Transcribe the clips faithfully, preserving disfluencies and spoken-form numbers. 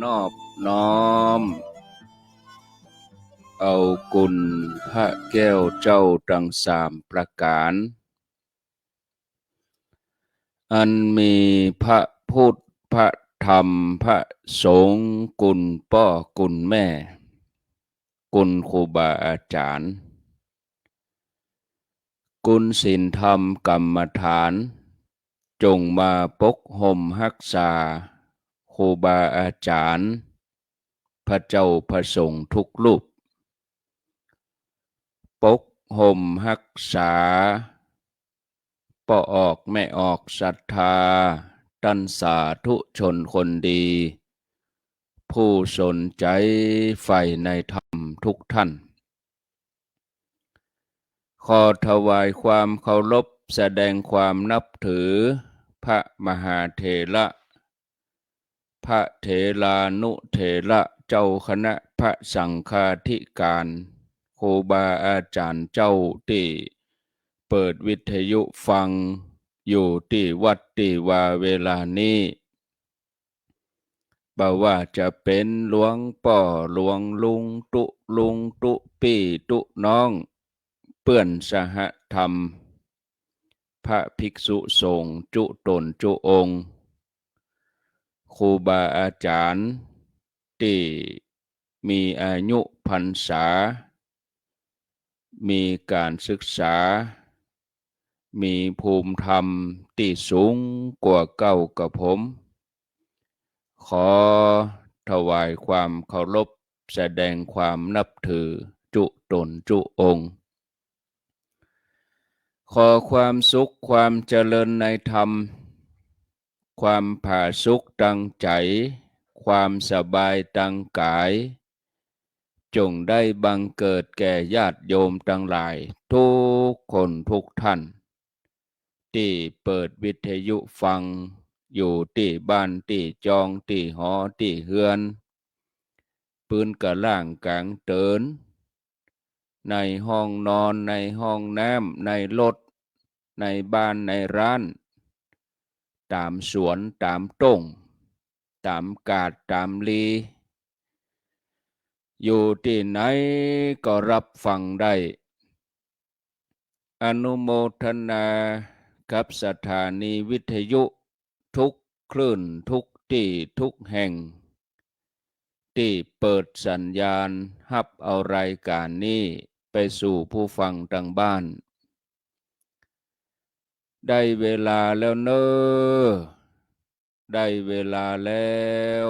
นอบน้อมเอากุณพระแก้วเจ้าตังสามประก๋าน อันมีพระพุทธ พระธรรม พระสงฆ์ กุณป้อกุณแม่ กุณครูบาอาจ๋ารย์ กุณศีลธรรมกรรมฐาน จงมาปกห่มฮักษาครูบาอาจ๋ารย์ พระเจ้าพระสงฆ์ทุกรูป ปกห่มฮักษาป้อออกแม่ออกศรัทธา ต้านสาธุชนคนดี ผู้สนใจ๋ใฝ่ในธรรมทุกท่าน ขอถวายความเคารพแสดงความนับถือพระมหาเถระ พระเถรานุเถระ เจ้าคณะพระสังฆาธิการ ครูบาอาจ๋ารย์เจ้าตี้เปิดวิทยุฟังอยู่ตี้วัดตี้วาเวลานี้ บ่ว่าจะเป๋นหลวงป้อหลวงลุงตุ๊ลุงตุ๊ปี้ตุ๊น้อง เปื้อนสหธรรม พระภิกษุสงฆ์จุต๋นจุองค์ ครูบาอาจ๋ารย์ตี้มีอายุพรรษา มีก๋านศึกษา มีภูมิธรรรมตี้สูงกว่าเก้ากระผม ขอถวายความเคารพแสดงความนับถือจุต๋นจุองค์ ขอความสุขความเจริญในธรรม ความผาสุกตังใจ๋ ความสบายตังก๋าย จงได้บังเกิดแก่ญาติโยมตังหลายทุกคนทุกท่าน ตี้เปิดวิทยุฟังอยู่ตี้บ้านตี้จองตี้หอตี้เฮือน ปื๊นกะล่างก๋างเติน ในห้องนอน ในห้องน้ำ ในรถ ในบ้านในร้าน ต๋ามสวนต๋ามต้ง ต๋ามกาดต๋ามลี อยู่ตี้ไหนก็ฮับฟังได้ อนุโมทนากับสถานีวิทยุทุกคลื่นทุกตี้ทุกแห่ง ตี้เปิดสัญญาณฮับเอารายก๋านนี้ไปสู่ผู้ฟังตังบ้าน ได้เวลาแล้วเน่อ ได้เวลาแล้ว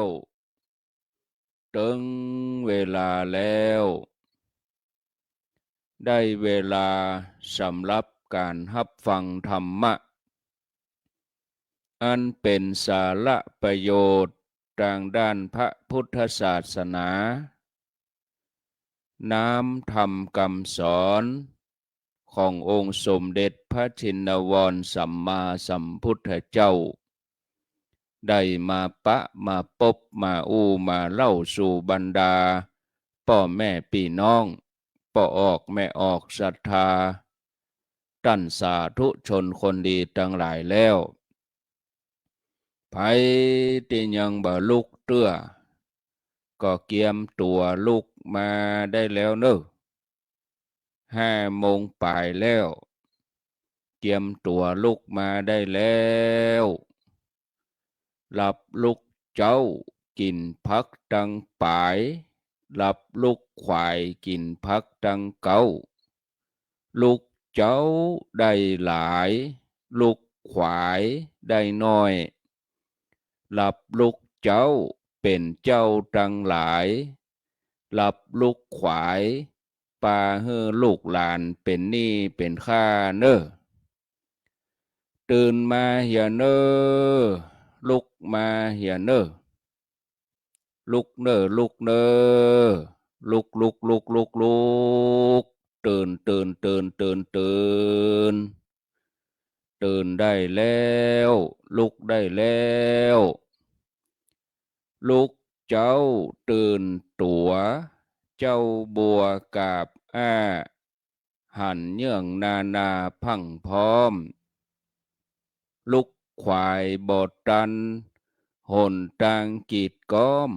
เถิงเวลาแล้ว ได้เวลาสำหรับก๋านฮับฟังธรรมะ อันเป๋นสาระประโยชน์ตางด้านพระพุทธศาสนา น้ำธรรมกำสอนขององค์สมเด็จพระชินวรสัมมาสัมพุทธเจ้า ได้มาปะมาปบมาอู้มาเล่าสู่บรรดาป้อแม่ปี้น้อง ป้อออกแม่ออกศรัทธา ต้านสาธุชนคนดีตังหลายแล้ว ใผตี้ยังบ่ลุกเตื้อ ก็เกียมตั๋วลุกมาได้แล้วเน่อ ห้าโมงป๋ายแล้ว เกียมตั๋วลุกมาได้แล้ว หลับลุกเจ๊ากิ๋นผักตังป๋าย หลับลุกขวายกิ๋นผักตังเก๊า ลุกเจ๊าได้หลาย ลุกขวายได้น้อย หลับลุกเจ๊าเป๋นเจ้าตังหลาย หลับลุกขวายปาหื้อลูกหลานเป๋นหนี้เป๋นค่าเน่อ ตื่นมาเหียเน่อ ลุกมาเหียเน่อ ลุกเน่อ ลุกเน่อ ลุก ลุก ลุก ลุก ลุก ตื่น ตื่น ตื่น ตื่น ตื่น ตื่นได้แล้ว ลุกได้แล้ว ลุกเจ๊าตื่นตั๋ว เจ้าบัวกาบอ้า หันเยื่องนานาพรั่งพร้อม ลุกขวายบ่ตัน หนตางกีดก๊อม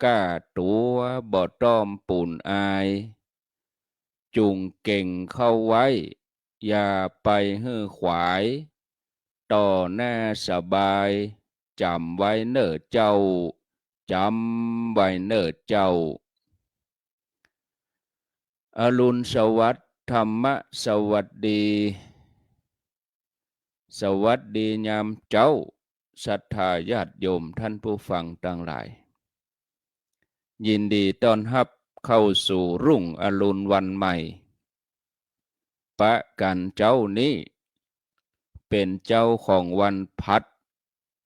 ก้าตั๋วบ่ต้อมปูนอาย จุ่งเก่งเข้าไว้ อย่าไปหื้อขวาย ต่อหน้าสบาย จ๋ำไว้เน่อเจ้า จ๋ำไว้เน่อเจ้า อรุณสวัสดิ์ ธรรมะสวัสดี สวัสดียามเจ๊า ศรัทธาญาติโยมท่านผู้ฟังตังหลาย ยินดีต้อนฮับเข้าสู่รุ่งอรุณวันใหม่ ปะกั๋นเจ๊านี้ เป๋นเจ๊าของวันพัด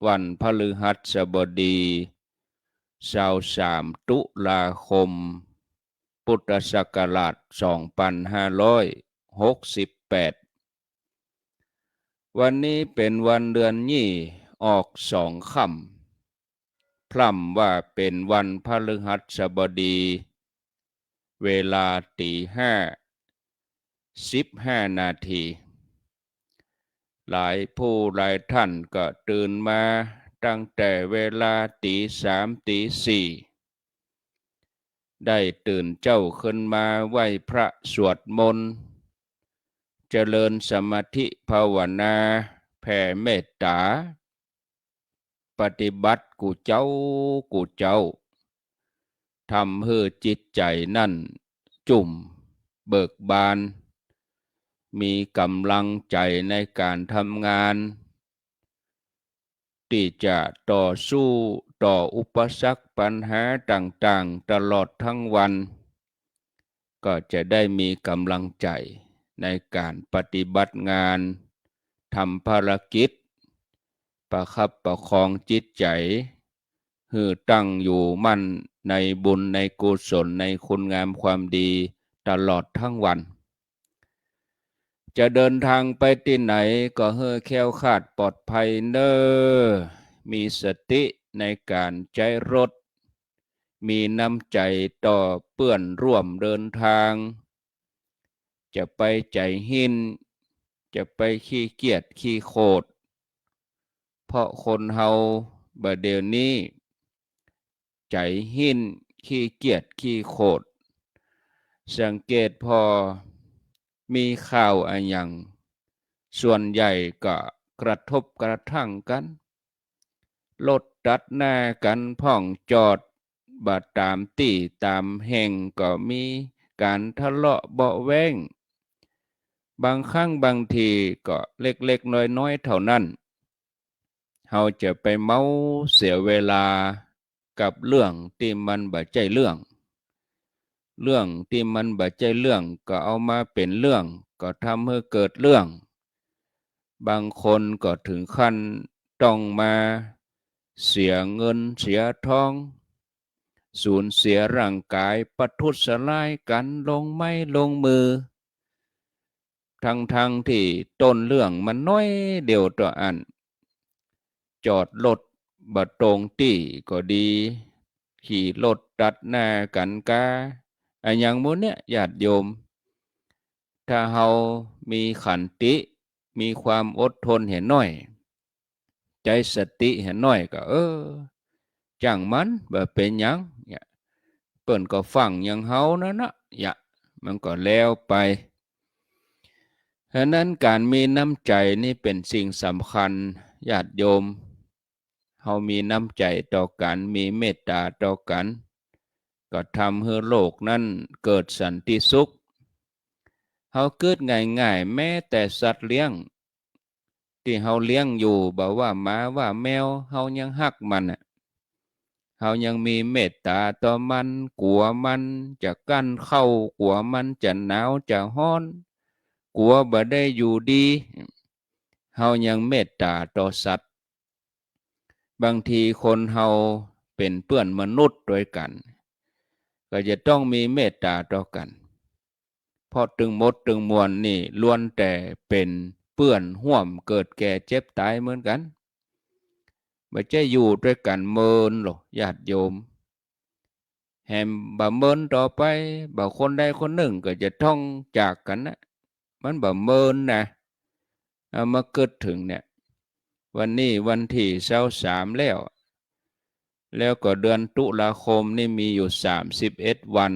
วันพฤหัสบดี ซาวสาม ตุลาคม พุทธศักราช สองปันห้าร้อยหกสิบแปด วันนี้เป๋นวันเดือนยี่ ออกสองค่ำ พร่ำว่าเป๋นวันพฤหัสบดี เวลาตี๋ห้า สิบห้านาที หลายผู้หลายท่านก็ตื่นมาตั้งแต่เวลาตี๋สาม ตี๋สี่ ได้ตื่นเจ๊าขึ้นมาไหว้พระสวดมนต์ เจริญสมาธิภาวนา แผ่เมตต๋า ปฏิบัติกู้เจ๊ากู้เจ๊า ทำหื้อจิตใจ๋นั้นจุ่มเบิกบาน มีก๋ำลังใจ๋ในก๋านทำงาน ตี้จะต่อสู้ต่ออุปสรรคปัญหาต่างๆ ตลอดทั้งวัน ก็จะได้มีก๋ำลังใจ๋ในก๋านปฏิบัติงาน ทำภารกิจ ประคับประคองจิตใจ๋ หื้อตั้งอยู่มั่นในบุญในกุศลในคุณงามความดีตลอดทั้งวัน จะเดินทางไปตี้ไหนก็หื้อแคล้วคลาดปลอดภัยเน่อ มีสติในก๋านใจ๊รถ มีน้ำใจ๋ต่อเปื้อนร่วมเดินทาง จะไปใจ๋หิ้น จะไปขี้เกียจขี้โขด เพราะคนเฮาบ่าเดี่ยวนี้ ใจ๋หิ้น ขี้เกียจขี้โขด สังเกตผ่อ มีข่าวอะหยัง ส่วนใหญ่ก็กระทบกระทั่งกั๋น รถตัดหน้ากั๋นพ่องจอด บ่ต๋ามตี้ต๋ามแห่งก็มีก๋านทะเลาะเบาะแว้ง บางครั้งบางทีก็เล็กๆ น้อยๆ เต้านั้น เฮาจะไปเมาเสียเวลากับเรื่องตี้มันบ่ใจ้เรื่อง เรื่องตี้มันบ่ใจ้เรื่องก็เอามาเป๋นเรื่อง ก็ทำหื้อเกิดเรื่อง บางคนก็เถิงขั้นต้องมาเสียเงินเสียทอง สูญเสียร่างก๋าย ประทุษร้ายกั๋น ลงไม้ลงมือ ทั้งๆ ตี้ต้นเรื่องมันน้อยเดียวเต้าอั้น จอดรถบ่ตรงตี้ก็ดี ขี่รถตัดหน้ากั๋นกา อะหยังหมู่เนี้ย ญาติโยม ถ้าเฮามีขันติ มีความอดทนเหียหน้อย ใจ๊สติเหียหน้อยก็ เออ จ้างมัน บ่เป๋นหยัง เนี่ย เปิ้นก็ฟั่งอย่างเฮานั่นนะ เนี่ย มันก็แล้วไป ฉะนั้นก๋านมีน้ำใจ๋นี่เป๋นสิ่งสำคัญ ญาติโยม เฮามีน้ำใจ๋ต่อกั๋น มีเมตต๋าต่อกั๋น ก็ทำหื้อโลกนั้นเกิดสันติสุข เฮากึ๊ดง่ายๆ แม้แต่สัตว์เลี้ยง ตี้เฮาเลี้ยงอยู่ บ่ว่าหมาว่าแมว เฮายังฮักมันน่ะ เฮายังมีเมตต๋าต่อมัน กั๋วมันจะกั้นข้าว กั๋วมันจะหนาวจะฮ้อน กั๋วบ่ได้อยู่ดี เฮายังเมตต๋าต่อสัตว์ บางทีคนเฮาเป๋นเปื้อนมนุษย์ตวยกั๋น ก็จะต้องมีเมตต๋าต่อกั๋น เพราะตึงหมดตึงมวลนี่ล้วนแต่เป๋นเปื้อนฮ่วมเกิดแก่เจ็บต๋ายเหมือนกั๋น บ่ใจ้อยู่ตวยกั๋นเมินหรอก ญาติโยม แหมบ่าเมินต่อไป บ่าคนใดคนนึ่งก็จะต้องจากกั๋นนะ มันบ่าเมินนะ เอามากึ๊ดเถิงเนี่ย วันนี้วันตี้ซาวสามแล้ว แล้วก็เดือนตุลาคมนี่มีอยู่สามสิบเอ็ดวัน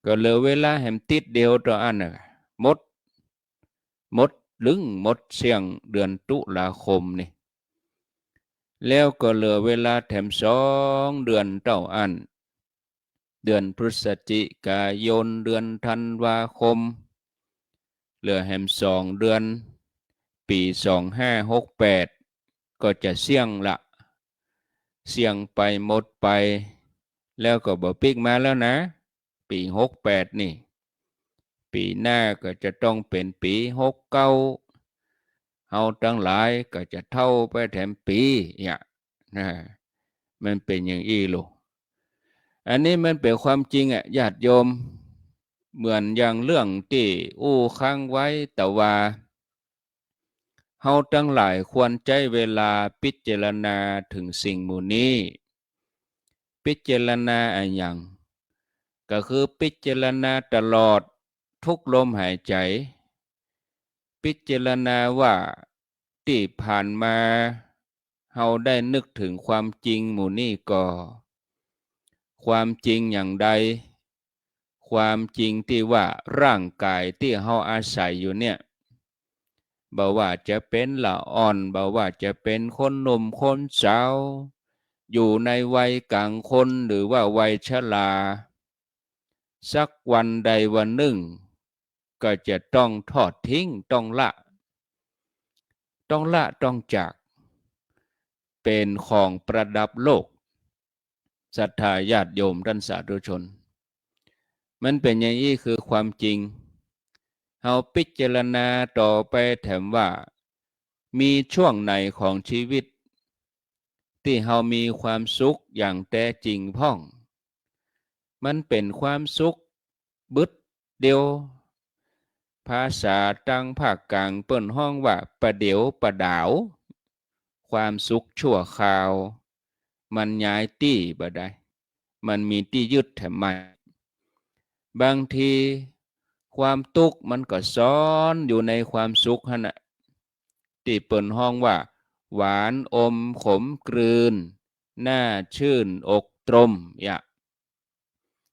ก็เหลือเวลาแหมติ๊ดเดียวเต้าอั้นน่ะ หมด หมดลึง หมดเสี้ยงเดือนตุลาคมนี่ แล้วก็เหลือเวลาแถมสองเดือนเต้าอั้น เดือนพฤศจิกายน เดือนธันวาคม เหลือแหมสองเดือน ปี๋สองห้าหกแปดก็จะเสี้ยงละ เสี้ยงไปหมดไป แล้วก็บ่ปิ๊กมาแล้วนะ ปี๋หกแปดนี่ ปี๋หน้าก็จะต้องเป๋นปี๋หกเก้า เฮาตังหลายก็จะเฒ่าไปแถมปี๋ เนี่ย นะ มันเป๋นอย่างอี้ลูก อันนี้มันเป๋นความจริงอะ ญาติโยม เหมือนอย่างเรื่องตี้อู้ค้างไว้ แต่ว่าเฮาตังหลายควรใจ๊เวลาพิจารณาเถิงสิ่งหมู่นี้ พิจารณาอะหยัง ก็คือพิจารณาตลอดทุกลมหายใจ๋ พิจารณาว่าตี้ผ่านมา เฮาได้นึกเถิงความจริงหมู่นี้ก่อ ความจริงอย่างใด ความจริงตี้ว่าร่างก๋ายตี้เฮาอาศัยอยู่เนี่ย บ่ว่าจะเป๋นละอ่อน บ่ว่าจะเป๋นคนหนุ่มคนสาว อยู่ในวัยกลางคนหรือว่าวัยชรา สักวันใดวันนึ่ง ก็จะต้องทอดทิ้ง ต้องละ ต้องละ ต้องจาก เป๋นของประดับโลก ศรัทธาญาติโยมต้านสาธุชน มันเป๋นอย่างอี้คือความจริง เฮาพิจารณาต่อไปแถมว่า มีช่วงไหนของชีวิต ตี้เฮามีความสุขอย่างแต๊จริงพ่อง มันเป๋นความสุขบึดเดี่ยว ภาษาตางภาคกลางเปิ้นฮ้องว่าประเดี๋ยวประดาว ความสุขชั่วคราว มันย้ายตี้บ่ได้ มันมีตี้ยึดแถมมัน บางทีความตุ๊กข์มันก็ซ่อนอยู่ในความสุขหั้นน่ะ ตี้เปิ้นฮ้องว่า หวานอมขมกลืน หน้าชื่นอกตรม เนี่ย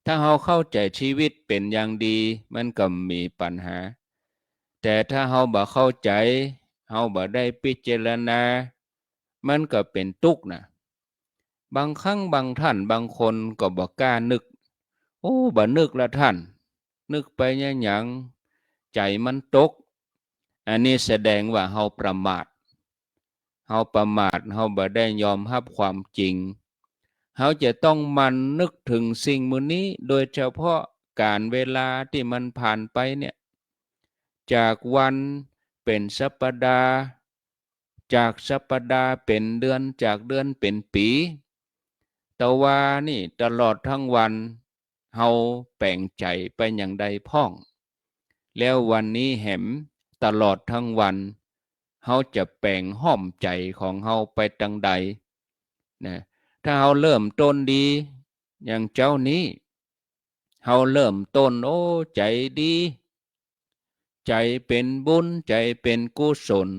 ถ้าเฮาเข้าใจ๋ชีวิตเป๋นอย่างดี มันก็บ่มีปัญหา แต่ถ้าเฮาบ่เข้าใจ๋ เฮาบ่ได้พิจารณา มันก็เป๋นตุ๊กข์น่ะ บางครั้งบางท่านบางคนก็บ่กล้านึก โอ้ บ่นึกละท่าน นึกไปหยังหยัง ใจ๋มันตก อันนี้แสดงว่าเฮาประมาท เฮาประมาท เฮาบ่ได้ยอมฮับความจริง เฮาจะต้องหมั่นนึกเถิงสิ่งหมู่นี้ โดยเฉพาะก๋าลเวลาตี้มันผ่านไปเนี่ย จากวันเป๋นสัปดาห์ จากสัปดาห์เป๋นเดือน จากเดือนเป๋นปี๋ แต่ว่านี่ตลอดทั้งวัน เฮาแป๋งใจ๋ไปอย่างใดพ่อง แล้ววันนี้แหมตลอดทั้งวัน เฮาจะแป๋งห้อมใจ๋ของเฮาไปตางใด นะ ถ้าเฮาเริ่มต้นดี อย่างเจ๊านี้ เฮาเริ่มต้น โอ้ ใจ๋ดี ใจ๋เป๋นบุญ ใจ๋เป๋นกุศล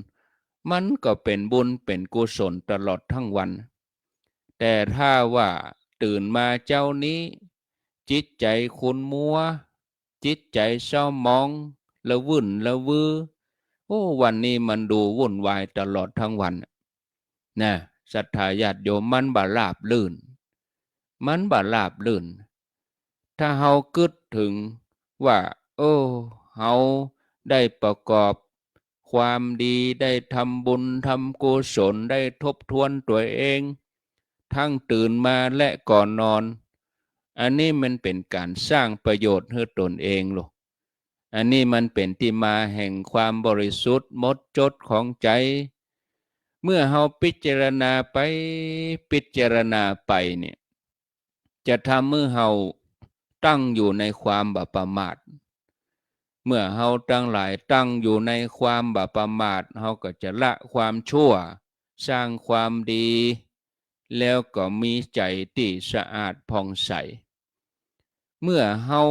มันก็เป๋นบุญเป๋นกุศลตลอดทั้งวัน แต่ถ้าว่าตื่นมาเจ๊านี้ จิตใจ๋ขุ่นมัว จิตใจ๋เศร้าหมอง ละวุ่นละวือ โอ้ วันนี้มันดูวุ่นวายตลอดทั้งวัน นะ ศรัทธาญาติโยม มันบ่ราบรื่น มันบ่ราบรื่น ถ้าเฮากึ๊ดเถิงว่า โอ้ เฮาได้ประกอบความดี ได้ทำบุญทำกุศล ได้ทบทวนตั๋วเอง ทั้งตื่นมาและก่อนนอน อันนี้มันเป๋นก๋านสร้างประโยชน์หื้อตนเองลูก อันนี้มันเป๋นตี้มาแห่งความบริสุทธิ์หมดจดของใจ๋ เมื่อเฮาพิจารณาไป พิจารณาไปเนี่ย จะทำหื้อเฮาตั้งอยู่ในความบ่ประมาท เมื่อเฮาตังหลายตั้งอยู่ในความบ่ประมาท เฮาก็จะละความชั่ว สร้างความดี แล้วก็มีใจ๋ตี้สะอาดผ่องใส เมื่อเฮา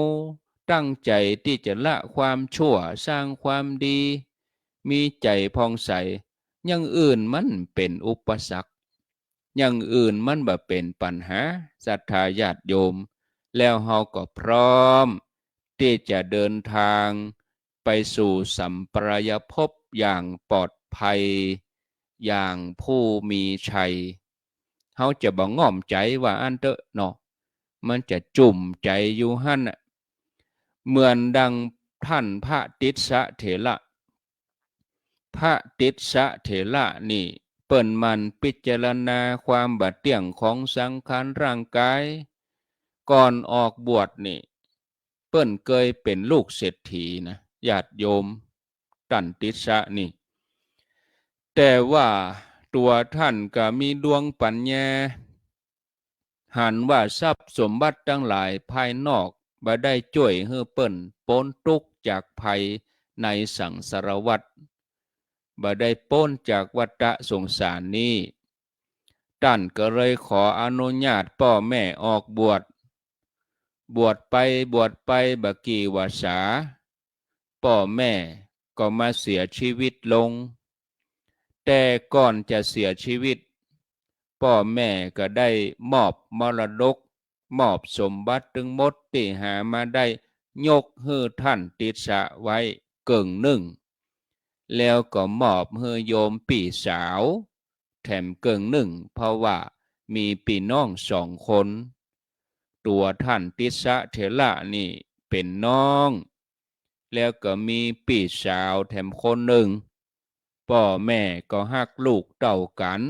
ตั้งใจ๋ตี้จะละความชั่ว สร้างความดี มีใจ๋ผ่องใส อย่างอื่นมันเป๋นอุปสรรค อย่างอื่นมันบ่เป๋นปัญหา ศรัทธาญาติโยม แล้วเฮาก็พร้อมตี้จะเดินทางไปสู่สัมปรายภพอย่างปลอดภัย อย่างผู้มีชัย เฮาจะบ่ง่อมใจ๋ว่าอั้นเต๊อะเนาะ มันจะจุ่มใจ๋อยู่หั้นน่ะ เหมือนดังท่านพระติสสะเถระ พระติสสะเถระนี่ เปิ้นหมั่นพิจารณาความบ่เตี้ยงของสังขารร่างกาย ก่อนออกบวชนี่ เปิ้นเกยเป๋นลูกเศรษฐีนะ ญาติโยม ต้านติสสะนี่ แต่ว่าตั๋วท่านก็มีดวงปั๋ญญา หันว่าทรัพย์สมบัติตังหลายภายนอกบ่ได้จ้วยหื้อเปิ้นป๊นตุ๊กข์จากภัยในสังสารวัฏ บ่ได้ป๊นจากวัฏฏะสงสารนี้ ต้านก็เลยขออนุญาตป้อแม่ออกบวช บวชไปบวชไปบ่กี่วาสา ป้อแม่ก็มาเสียชีวิตลง แต่ก่อนจะเสียชีวิต ป้อแม่ก็ได้มอบมรดก มอบสมบัติตึงหมดตี้หามาได้ ยกหื้อท่านติสสะไว้เกิ่งนึ่ง แล้วก็มอบหื้อโยมปี้สาวแถมเกิ่งนึ่ง เพราะว่ามีปี้น้องสองคน ตั๋วท่านติสสะเถระนี่เป๋นน้อง แล้วก็มีปี้สาวแถมคนนึ่ง ป้อแม่ก็ฮักลูกเต้ากั๋น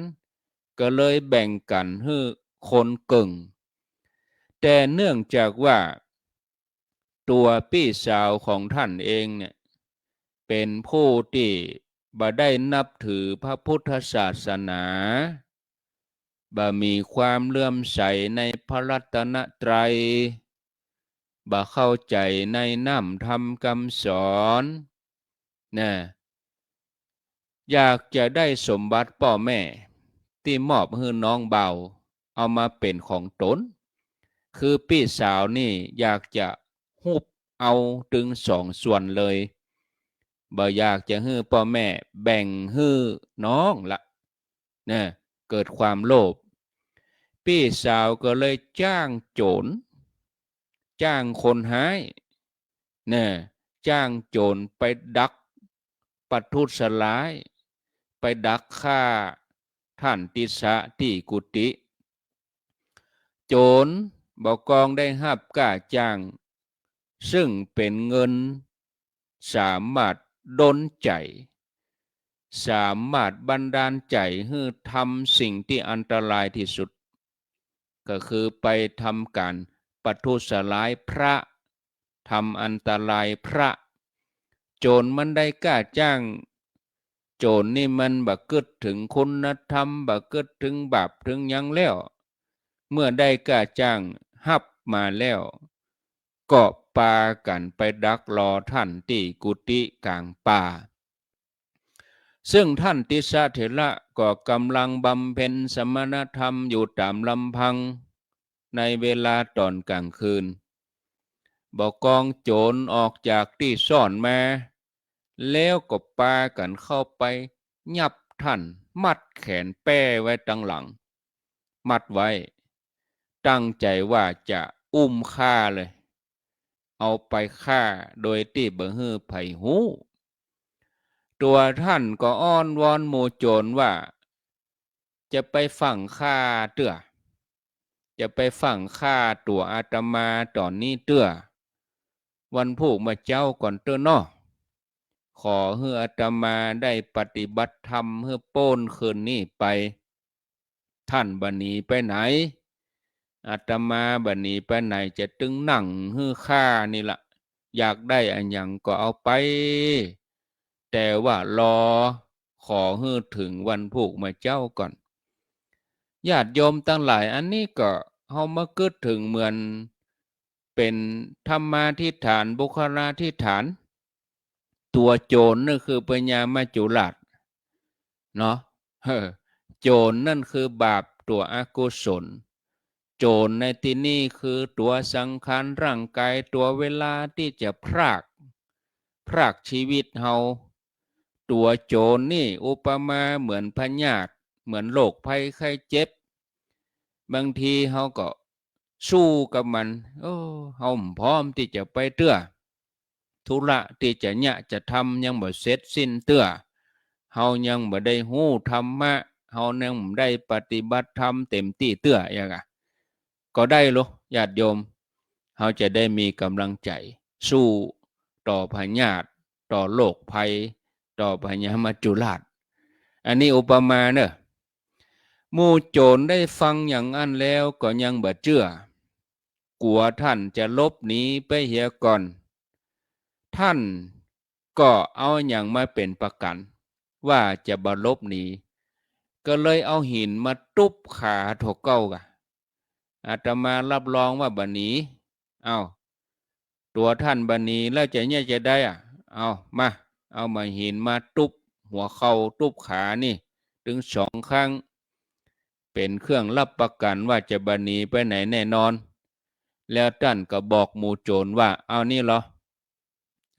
ก็เลยแบ่งกั๋นหื้อคนเกิ่ง แต่เนื่องจากว่าตั๋วปี้สาวของท่านเองเนี่ย เป๋นผู้ตี้บ่ได้นับถือพระพุทธศาสนา บ่มีความเลื่อมใสในพระรัตนตรัย บ่เข้าใจ๋ในน้ำธรรมกำสอน นะ อยากจะได้สมบัติป้อแม่ตี้มอบหื้อน้องบ่าว เอามาเป๋นของตน คือปี้สาวนี่อยากจะฮุบเอาตึงสองส่วนเลย บ่อยากจะหื้อป้อแม่แบ่งหื้อน้องละ นะ เกิดความโลภ ปี้สาวก็เลยจ้างโจ๋ร จ้างคนฮ้าย นะ จ้างโจ๋รไปดักประทุษร้าย ไปดักฆ่าท่านติสสะตี้กุฏิ โจ๋รบ่กองได้ฮับก้าจ้าง ซึ่งเป๋นเงินสามารถดลใจ๋ สามารถบันดาลใจ๋หื้อทำสิ่งตี้อันตรายตี้สุด ก็คือไปทำก๋านประทุษร้ายพระ ทำอันตรายพระ โจ๋รมันได้ก้าจ้าง โจ๋รนี่มันบ่กึ๊ดเถิงคุณธรรม บ่กึ๊ดเถิงบาปเถิงหยังแล้ว เมื่อได้ก้าจ้างฮับมาแล้ว ก็ปากั๋นไปดักรอท่านตี้กุฏิก๋างป่า ซึ่งท่านติสสะเถระก็ก่ำลังบำเพ็ญสมณธรรมอยู่ต๋ามลำพัง ในเวลาต๋อนก๋างคืน บ่กองโจ๋รออกจากตี้ซ่อนมา แล้วก็ปากั๋นเข้าไปยับท่าน มัดแขนแป้ไว้ตังหลัง มัดไว้ ตั้งใจ๋ว่าจะอุ้มฆ่าเลย เอาไปฆ่าโดยตี้บ่หื้อใผฮู้ ตั๋วท่านก็อ้อนวอนหมู่โจ๋รว่า จะไปฟั่งฆ่าเตื้อ จะไปฟั่งฆ่าตั๋วอาตมาต๋อนนี้เตื้อ วันพูกเมื่อเจ๊าก่อนเตื้อเนาะ ขอหื้ออาตมาได้ปฏิบัติธรรมหื้อป๊นคืนนี้ไป ท่านบ่หนีไปไหน อาตมาบ่หนีไปไหน จะตึงนั่งหื้อฆ่านี่ละ อยากได้อะหยังก็เอาไป แต่ว่ารอ ขอหื้อเถิงวันพูกเมื่อเจ๊าก่อน ญาติโยมตังหลาย อันนี้ก็เฮามากึ๊ดเถิงเหมือนเป๋นธรรมาธิษฐาน บุคคลาธิษฐาน ตั๋วโจ๋รนั่นคือพญามัจจุราชเนาะ เออ โจ๋รนั่นคือบาปตั๋วอกุศล โจ๋รในตี้นี้คือตั๋วสังขารร่างกาย ตั๋วเวลาตี้จะพราก พรากชีวิตเฮา ตั๋วโจ๋รนี่อุปมาเหมือนพยาธิ เหมือนโรคภัยไข้เจ็บ บางทีเฮาก็สู้กับมัน โอ้ เฮาบ่พร้อมตี้จะไปเตื้อ ธุระตี้จะเยียะจะทำยังบ่เสร็จสิ้นเตื้อ เฮายังบ่ได้ฮู้ธรรมะ เฮายังบ่ได้ปฏิบัติธรรมเต็มตี้เตื้อ อย่างอะ ก็ได้โล ญาติโยม เฮาจะได้มีก๋ำลังใจ๋ สู้ต่อพยาธิ ต่อโรคภัย ต่อพญามัจจุราช อันนี้อุปมาเน่อ หมู่โจ๋รได้ฟังอย่างอั้นแล้วก็ยังบ่เจื้อ กั๋วท่านจะหลบหนีไปเหียก่อน ท่านก็เอาหยังมาเป๋นประกั๋น ว่าจะบ่หลบหนี ก็เลยเอาหินมาตุ๊บขาเต้าเก่าก่ะ อาตมารับรองว่าบ่หนี เอ้า ตั๋วท่านบ่หนีแล้วจะเยียะจะได้อะ เอามา เอาบ่าหินมาตุ๊บหัวเข่าตุ๊บขานี่ ตึงสองครั้ง เป๋นเครื่องรับประกั๋นว่าจะบ่หนีไปไหนแน่นอน แล้วต้านก็บอกหมู่โจ๋รว่า เอานี่ลอ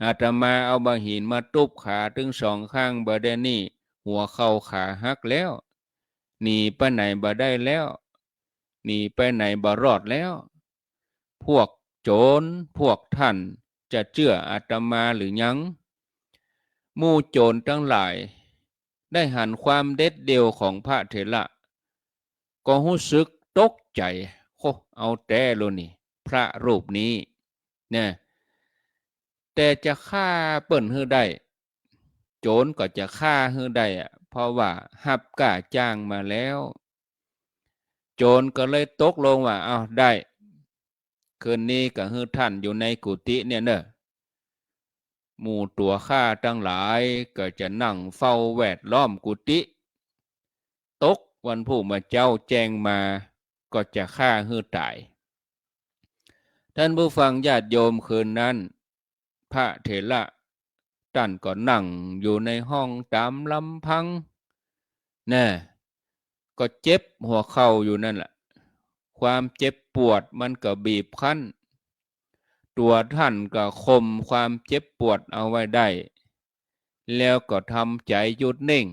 อาตมาเอาบ่าหินมาตุ๊บขาตึงสองข้างบ่าเดี่ยวนี้ หัวเข่าขาหักแล้ว หนีไปไหนบ่ได้แล้ว หนีไปไหนบ่รอดแล้ว พวกโจ๋รพวกท่านจะเจื้ออาตมาหรือยัง หมู่โจ๋รตังหลาย ได้หันความเด็ดเดี่ยวของพระเถระ ก็ฮู้สึกตกใจ๋ โอ้ เอาแต๊โลนี่ พระรูปนี้ นะ แต่จะฆ่าเปิ้นหื้อได้ โจ๋รก็จะฆ่าหื้อได้อะ เพราะว่าฮับก้าจ้างมาแล้ว โจ๋รก็เลยตกลงว่า เอา ได้ คืนนี้ก็หื้อท่านอยู่ในกุฏิเนี่ยเน่อ หมู่ตั๋วข้าตังหลายก็จะนั่งเฝ้าแวดล้อมกุฏิ ตกวันพูกเมื่อเจ๊าแจ้งมาก็จะฆ่าหื้อต๋าย ท่านผู้ฟังญาติโยม คืนนั้น พระเถระต้านก็นั่งอยู่ในห้องต๋ามลำพัง แน่ ก็เจ็บหัวเข่าอยู่นั่นแหละ ความเจ็บปวดมันก็บีบคั้น ตั๋วต้านก็ข่มความเจ็บปวดเอาไว้ได้ แล้วก็ทำใจ๋หยุดนิ่ง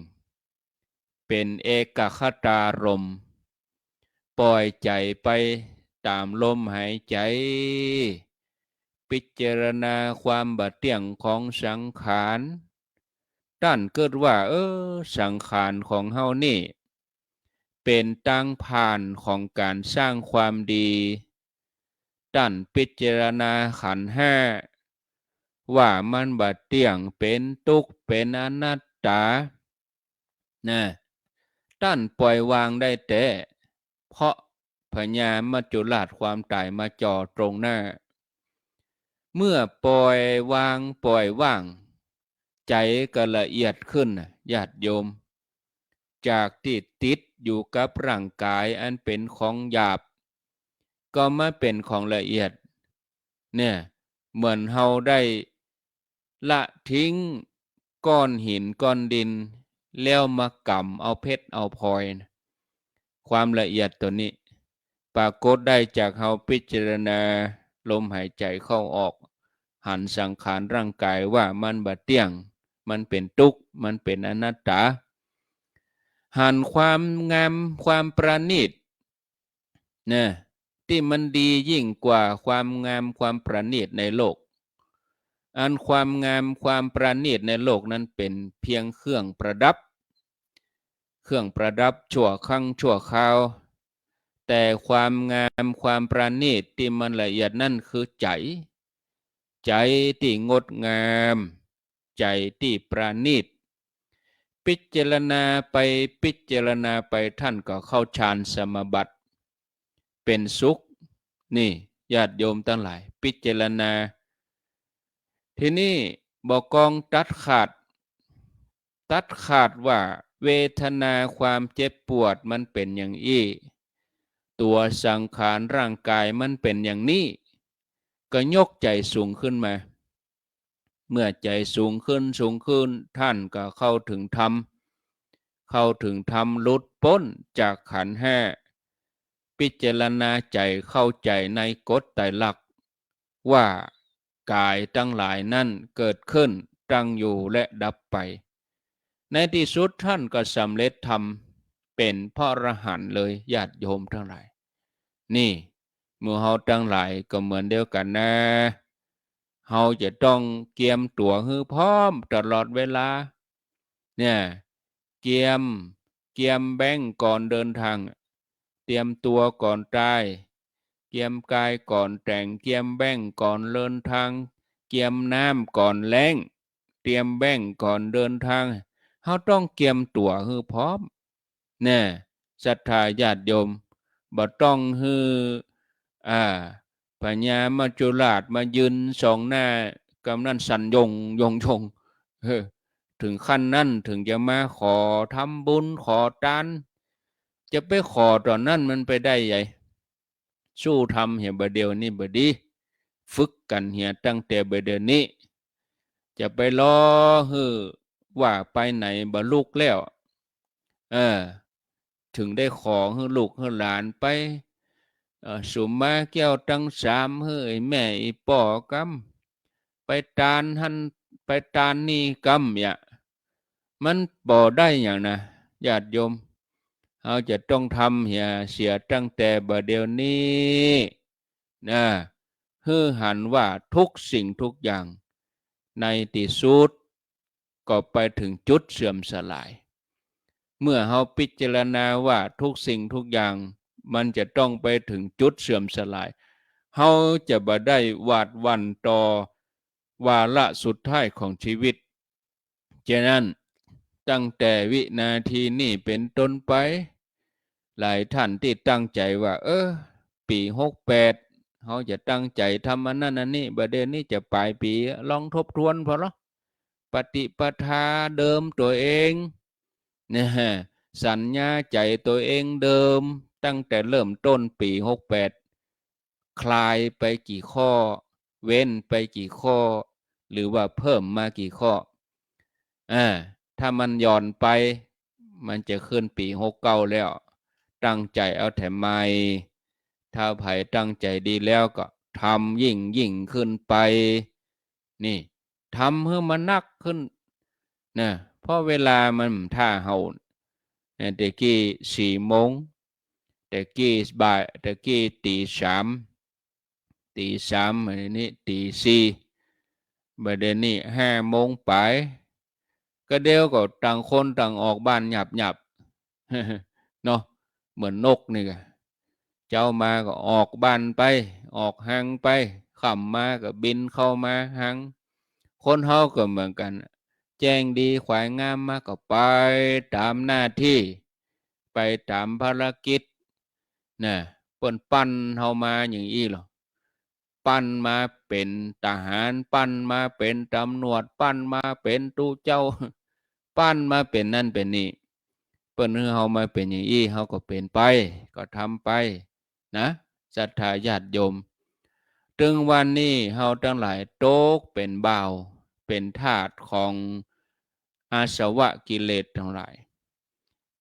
เป๋นเอกคตารมณ์ ป่อยใจ๋ไปต๋ามลมหายใจ๋ พิจารณาความบ่เตี้ยงของสังขาร ต้านกึ๊ดว่า เออ สังขารของเฮานี่ เป๋นตางผ่านของก๋านสร้างความดี ต้านพิจารณาขันธ์ห้า ว่ามันบ่เตี้ยง เป๋นตุ๊กข์ เป๋นอนัตตา นะ ต้านป่อยวางได้แต๊ เพราะพญามัจจุราชความต๋ายมาจ่อตรงหน้า เมื่อป่อยวางป่อยว่าง ใจ๋ก็ละเอียดขึ้นน่ะญาติโยม จากตี้ติดอยู่กับร่างก๋ายอันเป๋นของหยาบ ก็มาเป๋นของละเอียด เนี่ย เหมือนเฮาได้ละทิ้งก้อนหินก้อนดิน แล้วมากำเอาเพชรเอาพลอยนะ ความละเอียดตั๋วนี้ปรากฏได้จากเฮาพิจารณาลมหายใจ๋เข้าออก หันสังขารร่างก๋ายว่ามันบ่เตี้ยง มันเป๋นตุ๊กข์ มันเป๋นอนัตตา หันความงามความประณีต นะ ตี้มันดียิ่งกว่าความงามความประณีตในโลก อันความงามความประณีตในโลกนั้นเป๋นเพียงเครื่องประดับ เครื่องประดับชั่วครั้งชั่วคราว แต่ความงามความประณีตตี้มันละเอียดนั้นคือใจ๋ ใจ๋ตี้งดงาม ใจ๋ตี้ประณีต พิจารณาไปพิจารณาไปต้านก็เข้าฌานสมาบัติ เป๋นสุข นี่ ญาติโยมตังหลาย พิจารณา ทีนี้บ่ากองตัดขาด ตัดขาดว่าเวทนาความเจ็บปวดมันเป๋นอย่างอี้ ตั๋วสังขารร่างก๋ายมันเป๋นอย่างนี้ ก็ยกใจ๋สูงขึ้นมา เมื่อใจ๋สูงขึ้นสูงขึ้น ต้านก็เข้าเถิงธรรม เข้าเถิงธรรมหลุดป๊นจากขันธ์ห้า พิจารณาใจ๋เข้าใจ๋ในกฎไตรลักษณ์ ว่าก๋ายตังหลายนั้นเกิดขึ้น ตั้งอยู่และดับไป ในตี้สุดต้านก็สำเร็จธรรมเป๋นพระอรหันต์เลย ญาติโยมตังหลาย นี่ หมู่เฮาตังหลายก็เหมือนเดียวกั๋นนะ เฮาจะต้องเกียมตั๋วหื้อพร้อมตลอดเวลา เนี่ย เกียม เกียมแบงก์ก่อนเดินทาง เตรียมตั๋วก่อนต๋าย เกียมก๋ายก่อนแต๋ง เกียมแบงก์ก่อนเดินทาง เกียมน้ำก่อนแล้ง เตรียมแบงก์ก่อนเดินทาง เฮาต้องเกียมตั๋วหื้อพร้อม แน่ ศรัทธาญาติโยม บ่ต้องหื้อ อ่า พญามัจจุราชมายืนส่องหน้ากำนัลสั่นหย่งหย่งหย่ง เออ ถึงขั้นนั้นถึงจะมาขอทำบุญขอตาน จะไปขอต๋อนนั้นมันไปได้ใหญ่ สู้ทำเหียบ่าเดี่ยวนี้บ่ดี ฝึกกั๋นเหียตั้งแต่บ่าเดี่ยวนี้ จะไปรอหื้อว่าไปไหนบ่ลุกแล้ว เออ ถึงได้ขอหื้อลูกหื้อหลานไป เอ่อ สุมมาแก้วตังสาม หื้อไอ้แม่ไอ้ป้อกำ ไปตานหั้น ไปตานนี่กำ เนี่ย มันบ่ได้หยังนะ ญาติโยม เฮาจะต้องทำเหียเสียตั้งแต่บ่าเดี่ยวนี้ นะ หื้อหันว่าทุกสิ่งทุกอย่าง ในตี้สุดก็ไปถึงจุดเสื่อมสลาย เมื่อเฮาพิจารณาว่าทุกสิ่งทุกอย่างมันจะต้องไปถึงจุดเสื่อมสลาย เฮาจะบ่ได้หวาดหวั่นต่อวาระสุดท้ายของชีวิต ฉะนั้น ตั้งแต่วินาทีนี้เป๋นต้นไป หลายท่านตี้ตั้งใจ๋ว่า เออ ปี๋หกแปด เฮาจะตั้งใจ๋ทำอันนั้นอันนี้ บ่าเดี่ยวนี้จะป๋ายปี๋ ลองทบทวนผ่อเนาะ ปฏิปทาเดิมตั๋วเอง นะฮะ สัญญาใจ๋ตั๋วเองเดิม ตั้งแต่เริ่มต้นปี๋หกแปด คลายไปกี่ข้อ เว้นไปกี่ข้อ หรือว่าเพิ่มมากี่ข้อ อ่า ถ้ามันหย่อนไป มันจะขึ้นปี๋หกเก้าแล้ว ตั้งใจ๋เอาแถมใหม่ ถ้าใผตั้งใจ๋ดีแล้วก็ทำยิ่งยิ่งขึ้นไป นี่ ทำหื้อมันนักขึ้น นะ เพราะเวลามันท่าเฮา เนี่ย แต่กี้สี่โมง แต่กี้บ่าย แต่กี้ตี๋สาม ตี๋สาม บ่าเดี่ยวนี้ตี๋สี่ บ่าเดี่ยวนี้ห้าโมงป๋าย ก็เดี๋ยวก็ต่างคนต่างออกบ้านหยับๆ เนาะ เหมือนนกนี่กะ เจ๊ามาก็ออกบ้านไป ออกฮังไป ค่ำมาก็บินเข้ามาฮัง คนเฮาก็เหมือนกั๋น แจ้งดีขวายงามมาก็ไปต๋ามหน้าตี้ ไปต๋ามภารกิจ นะ เปิ้นปั้นเฮามาอย่างอี้หรอ ปั้นมาเป๋นทหาร ปั้นมาเป๋นตำรวจ ปั้นมาเป๋นตุ๊เจ้า ปั้นมาเป๋นนั่นเป๋นนี่ เปิ้นหื้อเฮามาเป๋นอย่างอี้ เฮาก็เป๋นไป ก็ทำไป นะ ศรัทธาญาติโยม ตึงวันนี้เฮาตังหลายตกเป๋นบ่าว เป๋นทาสของอาสวะกิเลสตังหลาย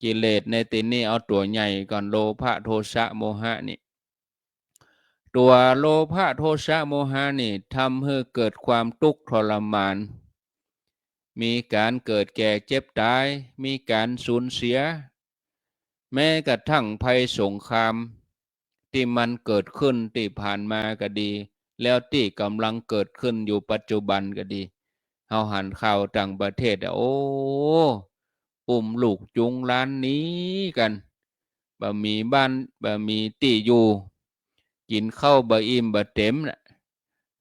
กิเลสในตี้นี้เอาตั๋วใหญ่ก่อน โลภะ โทสะ โมหะนี่ ตั๋วโลภะ โทสะ โมหะนี่ทำหื้อเกิดความตุ๊กข์ทรมาน มีก๋านเกิดแก่เจ็บต๋าย มีก๋านสูญเสีย แม้กระทั่งภัยสงครามตี้มันเกิดขึ้นตี้ผ่านมาก็ดี แล้วตี้ก่ำลังเกิดขึ้นอยู่ปัจจุบันก็ดี เฮาหันข่าวต่างประเทศอะ โอ้ อุ้มลูกจูงหลานหนีกั๋น บ่มีบ้าน บ่มีตี้อยู่ กิ๋นข้าวบ่อิ่มบ่เต็มน่ะ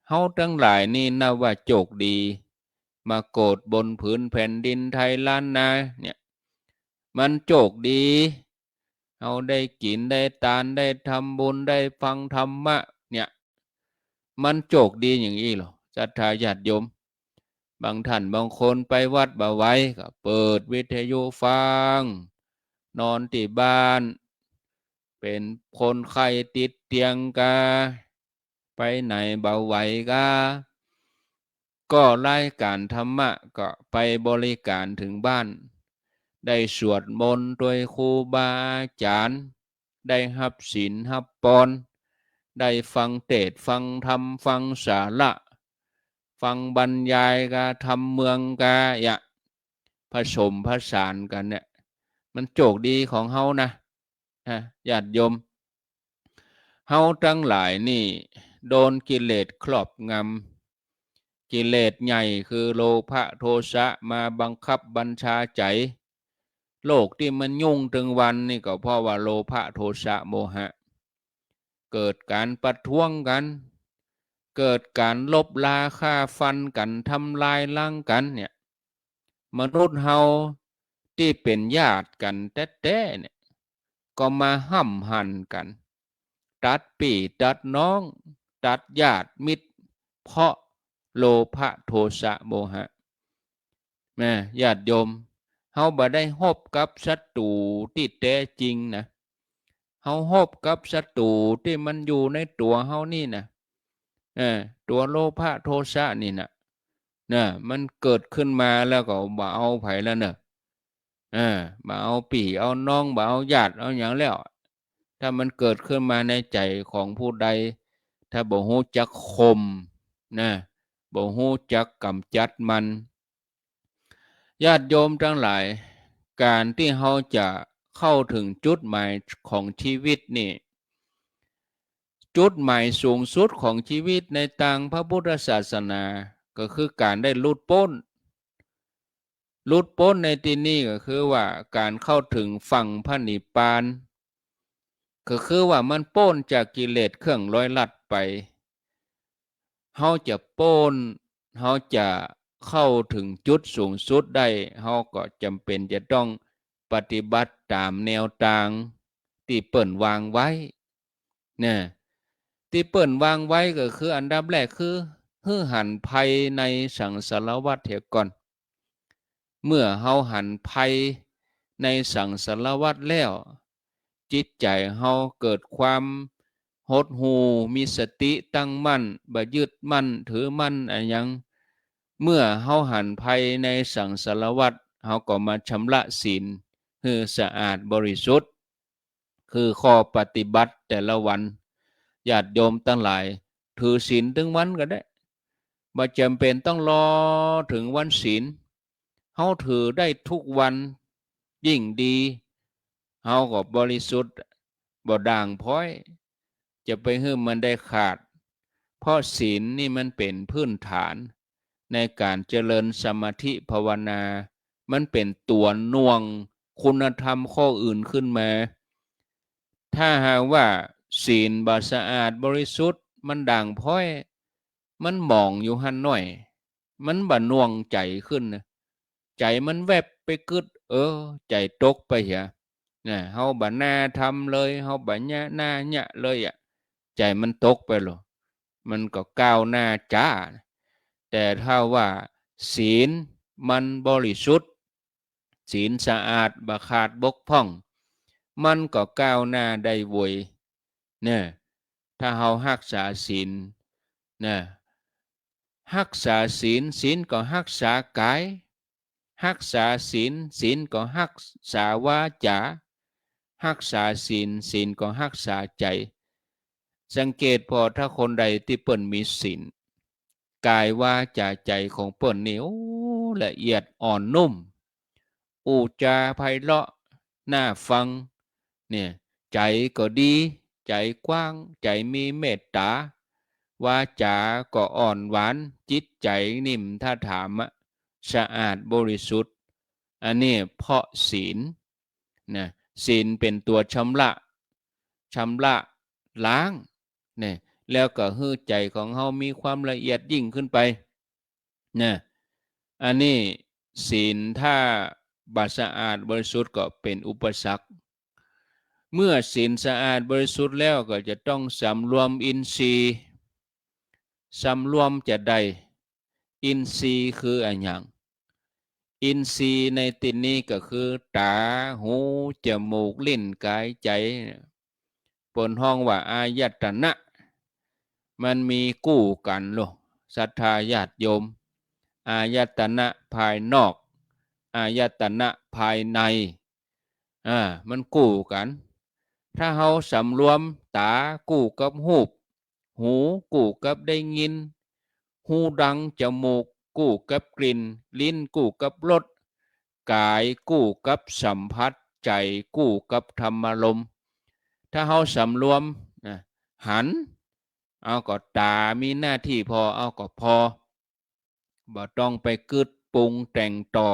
เฮาตังหลายนี่นับว่าโจคดี มาเกิดบนผืนแผ่นดินไทยล้านนาเนี่ย มันโจคดี เฮาได้กิ๋น ได้ตาน ได้ทำบุญ ได้ฟังธรรมะ เนี่ย มันโจคดีอย่างอี้หรอ ศรัทธาญาติโยม บางท่านบางคนไปวัดบ่ไหว ก็เปิดวิทยุฟัง นอนตี้บ้าน เป๋นคนไข้ติดเตียงกา ไปไหนบ่ไหวกา ก็รายก๋านธรรมะก็ไปบริก๋านเถิงบ้าน ได้สวดมนต์ตวยครูบาอาจ๋ารย์ ได้ฮับศีลฮับปอน ได้ฟังเตสน์ฟังธรรม ฟังสาระ ฟังบรรยายกา ธรรมเมืองกา อะ ผสมผสานกั๋นเนี่ย มันโจคดีของเฮานะ นะ ญาติโยม เฮาตังหลายนี่โดนกิเลสครอบงำ กิเลสใหญ่คือโลภะโทสะมาบังคับบัญชาใจ๋ โลกตี้มันยุ่งตึงวันนี่ก็เพราะว่าโลภะโทสะโมหะ เกิดก๋านประท้วงกั๋น เกิดก๋านลบลาฆ่าฟันกั๋น ทำลายล้างกั๋นเนี่ย มนุษย์เฮาตี้เป๋นญาติกั๋นแต๊ๆ เนี่ย ก็มาห้ำหั่นกั๋น ตัดปี้ตัดน้อง ตัดญาติมิตร เพราะโลภะโทสะโมหะ นะ ญาติโยม เฮาบ่ได้ฮบกับศัตรูตี้แต๊จริงนะ เฮาฮบกับศัตรูตี้มันอยู่ในตั๋วเฮานี่นะ เออ ตั๋วโลภะโทสะนี่นะ นะ มันเกิดขึ้นมาแล้วก็บ่เอาใผแล้วเน่อ เออ บ่เอาปี้เอาน้อง บ่เอาญาติเอาหยังแล้ว ถ้ามันเกิดขึ้นมาในใจ๋ของผู้ใด ถ้าบ่ฮู้จักข่มนะ บ่ฮู้จักก๋ำจัดมัน ญาติโยมตังหลาย ก๋านตี้เฮาจะเข้าเถิงจุดหมายของชีวิตนี่ จุดหมายสูงสุดของชีวิตในตางพระพุทธศาสนา ก็คือก๋านได้หลุดป๊น หลุดป๊นในตี้นี่ก็คือว่าก๋านเข้าเถิงฝั่งพระนิพพาน ก็คือว่ามันป๊นจากกิเลสเครื่องร้อยลัดไป เฮาจะป๊น เฮาจะเข้าเถิงจุดสูงสุดได้ เฮาก็จ๋ำเป๋นจะต้องปฏิบัติต๋ามแนวตางตี้เปิ้นวางไว้ นะ ตี้เปิ้นวางไว้ก็คืออันดับแรกคือ หื้อหันภัยในสังสารวัฏเหียก่อน เมื่อเฮาหันภัยในสังสารวัฏแล้ว จิตใจ๋เฮาเกิดความหดหู่ มีสติตั้งมั่น บ่ยึดมั่นถือมั่นอะหยัง เมื่อเฮาหันภัยในสังสารวัฏ เฮาก็มาชำระศีลหื้อสะอาดบริสุทธิ์ คือข้อปฏิบัติแต่ละวัน ญาติโยมตังหลาย ถือศีลตึงวันก็ได้ บ่จ๋ำเป๋นต้องรอเถิงวันศีล เฮาถือได้ทุกวันยิ่งดี เฮาก็บริสุทธิ์ บ่ด่างพร้อย จะไปหื้อมันได้ขาด เพราะศีลนี่มันเป๋นพื้นฐานในก๋านเจริญสมาธิภาวนา มันเป๋นตั๋วหน่วงคุณธรรมข้ออื่นขึ้นมา ถ้าหากว่าศีลบ่สะอาดบริสุทธิ์ มันด่างพร้อย มันหมองอยู่หั้นหน้อย มันบ่หน่วงใจ๋ขึ้นนะ ใจ๋มันแวบไปกึ๊ด เออ ใจ๋ตกไปเหีย นะ เฮาบ่น่าทำเลย เฮาบ่เยียะ น่าเยียะเลยอะ ใจ๋มันตกไปโลด มันก็ก้าวหน้าจ๋า แต่ถ้าว่าศีลมันบริสุทธิ์ ศีลสะอาดบ่ขาดบกพร่อง มันก็ก้าวหน้าได้เวย เนี่ย ถ้าเฮาฮักษาศีล นะ ฮักษาศีล ศีลก็ฮักษากาย ฮักษาศีล ศีลก็ฮักษาวาจ๋า ฮักษาศีล ศีลก็ฮักษาใจ๋ สังเกตผ่อ ถ้าคนใดตี้เปิ้นมีศีล ก๋ายวาจ๋าใจ๋ของเปิ้นนี่ โอ้ ละเอียดอ่อนนุ่ม อู้จ๋าไพเราะ น่าฟัง เนี่ย ใจ๋ก็ดี ใจ๋กว้าง ใจ๋มีเมตต๋า วาจ๋าก็อ่อนหวาน จิตใจ๋นิ่ม ถ้าถามอะ สะอาดบริสุทธิ์ อันนี้เพราะศีล นะ ศีลเป๋นตั๋วชำระ ชำระล้าง เนี่ย แล้วก็หื้อใจ๋ของเฮามีความละเอียดยิ่งขึ้นไป นะ อันนี้ศีลถ้าบ่สะอาดบริสุทธิ์ก็เป๋นอุปสรรค เมื่อศีลสะอาดบริสุทธิ์แล้วก็จะต้องสำรวมอินทรีย์ สำรวมจาใด อินทรีย์คืออะหยัง อินทรีย์ในตี้นี้ก็คือต๋า หู จมูก ลิ้น ก๋าย ใจ๋ เปิ้นฮ้องว่าอายตนะ มันมีกู้กั๋นโลด ศรัทธาญาติโยม อายตนะภายนอก อายตนะภายใน อ่า มันกู้กั๋น ถ้าเฮาสำรวม ต๋ากู้กับฮูป หูกู้กับได้ยิน ฮูดัง จมูกกู้กับกลิ่น ลิ้นกู้กับรส ก๋ายกู้กับสัมผัส ใจ๋กู้กับธรรมารมณ์ ถ้าเฮาสำรวม นะ หัน เอาก็ต๋ามีหน้าตี้ผ่อ เอาก็ผ่อ บ่ต้องไปกึ๊ดปรุงแต่งต่อ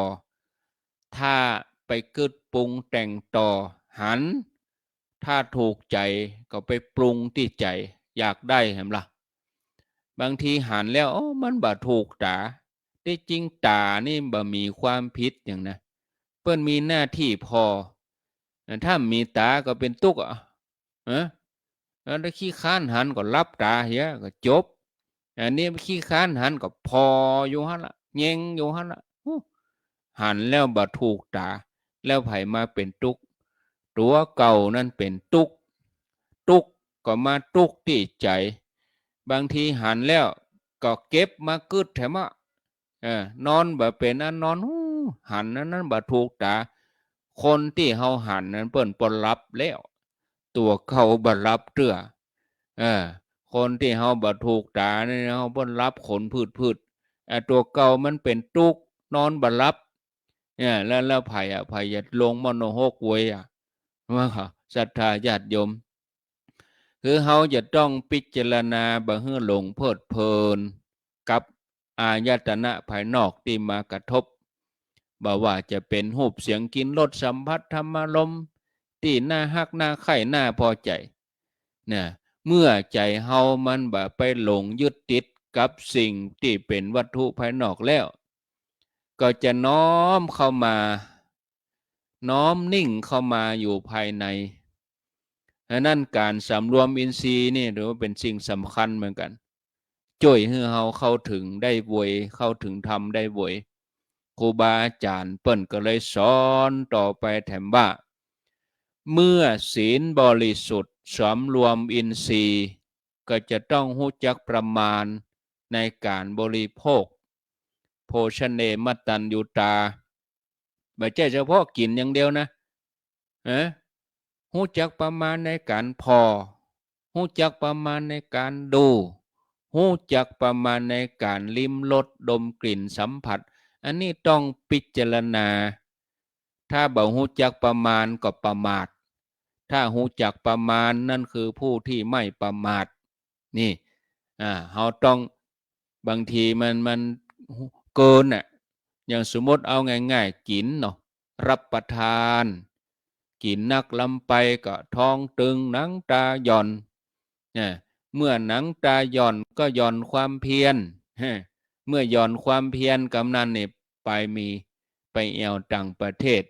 ถ้าไปกึ๊ดปรุงแต่งต่อ หัน ถ้าถูกใจ๋ก็ไปปรุงตี้ใจ๋ อยากได้แหมล่ะ บางทีหันแล้ว โอ้ มันบ่ถูกต๋า ตี้จริงต๋านี่บ่มีความผิดหยังนะ เปิ้นมีหน้าตี้ผ่อ ถ้าบ่มีต๋าก็เป๋นตุ๊กข์อะ ฮะ แล้วถ้าขี้คร้านหันก็หลับต๋าเหียก็จบ อันนี้ขี้คร้านหันก็ผ่ออยู่หั้นละ แยงอยู่หั้นละ อู้ หันแล้วบ่ถูกต๋า แล้วใผมาเป๋นตุ๊กข์ ตั๋วเก่านั้นเป๋นตุ๊กข์ ตุ๊กข์ก็มาตุ๊กข์ตี้ใจ๋ บางทีหันแล้วก็เก็บมากึ๊ดแถมอะ เออ นอนบ่เป๋นอันนอน อู้ หันอันนั้นบ่ถูกต๋า คนตี้เฮาหันนั้นเปิ้นบ่หลับแล้ว ตั๋วเก่าบ่หลับเตื้อ เออ คนตี้เฮาบ่ถูกต๋านี่เฮาเปิ้นหลับขนพืดๆ เออ ตั๋วเก่ามันเป๋นตุ๊กข์ นอนบ่หลับ เนี่ย แล้ว แล้วใผอะ ใผจะลงมรณะหกเวยอะ ว่าศรัทธาญาติโยม คือเฮาจะต้องพิจารณาบ่หื้อหลงเพลิดเพลินกับ อายตนะภายนอกตี้มากระทบ บ่ว่าจะเป๋นรูป เสียง กลิ่น รส สัมผัส ธรรมารมณ์ ตี้น่าฮัก น่าใคร่ น่าพอใจ๋ นะ เมื่อใจ๋เฮามันบ่ไปหลงยึดติดกับสิ่งตี้เป๋นวัตถุภายนอกแล้ว ก็จะน้อมเข้ามา น้อมนิ่งเข้ามาอยู่ภายใน ฉะนั้นก๋านสำรวมอินทรีย์นี่ถือว่าเป๋นสิ่งสำคัญเหมือนกั๋น จ้วยหื้อเฮาเข้าเถิงได้ไว เข้าเถิงธรรมได้ไว ครูบาอาจ๋ารย์เปิ้นก็เลยสอนต่อไปแถมว่า เมื่อศีลบริสุทธิ์สำรวมอินทรีย์ ก็จะต้องฮู้จักประมาณในก๋านบริโภค โภชเน มัตตัญญูตา บ่ใจ้เฉพาะกิ๋นอย่างเดียวนะ ฮะ ฮู้จักประมาณในก๋านผ่อ ฮู้จักประมาณในก๋านดู ฮู้จักประมาณในก๋านลิ้มรส ดมกลิ่น สัมผัส อันนี้ต้องพิจารณา ถ้าบ่ฮู้จักประมาณก็ประมาท ถ้าฮู้จักประมาณนั่นคือผู้ตี้ไม่ประมาท นี่ อ่า เฮาต้อง บางทีมัน มันเกินน่ะ อย่างสมมุติเอาง่ายๆ กิ๋นเนาะ รับประทาน กิ๋นนักล้ำไปก็ท้องตึง หนังตาหย่อน นะ เมื่อหนังตาหย่อนก็หย่อนความเพียร ฮะ เมื่อหย่อนความเพียรกำนั้นนี่ ไปมี ไปแอ่วต่างประเทศ